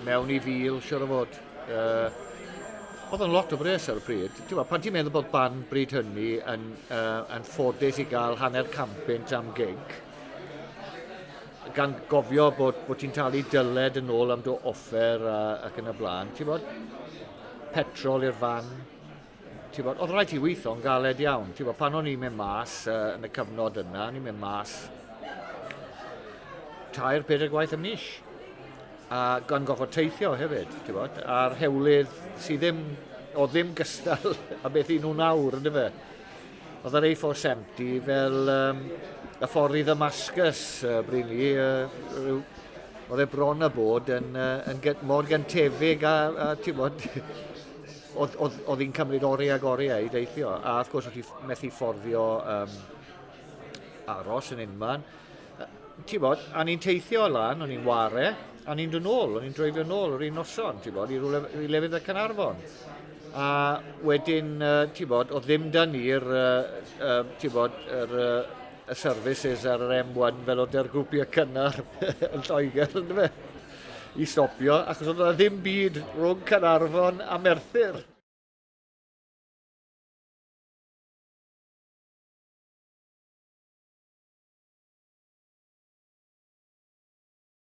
Mewn i 1,000, siwr o fod. Oedd yn lot o bres ar y pryd. Ti'n gwbod, pan ti'n meddwl bod band bryd hynny yn ffodus i gael hanner 100 punt am gig, gan gofio bod ti'n talu dyled yn ôl am dy offer ac yn y blaen, ti'n bod, petrol i'r fan, ti'n bod, oedd rhaid ti weithio'n galed iawn. Ti'n bod, pan o'n i'n mynd mas yn y cyfnod yna, o'n i'n mynd mas tair, pedair gwaith y mis. A gan gorfod teithio hefyd, ti'n bod, a'r hewlydd sydd ddim, o ddim gystal a beth i nhw nawr, ynddo fe. Oedd yr A470 fel y ffordd i Ddamascus bryd ni, oedd e bron a bod yn mor gyntefig a ti'n bod, oedd hi'n cymryd oriau ag oriau i deithio. A wrth gwrs, oedd hi methu fforddio aros yn unman. Ti'n bod, a ni'n teithio lan, o'n i'n ware, a ni'n dod nôl, o'n i'n dreifio nôl yr un noson, ti'n bod, i rywle, i lefydd y Caernarfon. A wedyn, ti'n bod, oedd ddim da ni'r, ti'n bod, y services ar yr M1 fel oedd yr grwpiau cynnar yn Lloegr, ynddo fe? I stopio, achos oedd yna ddim byd rhwng Caernarfon a Merthyr.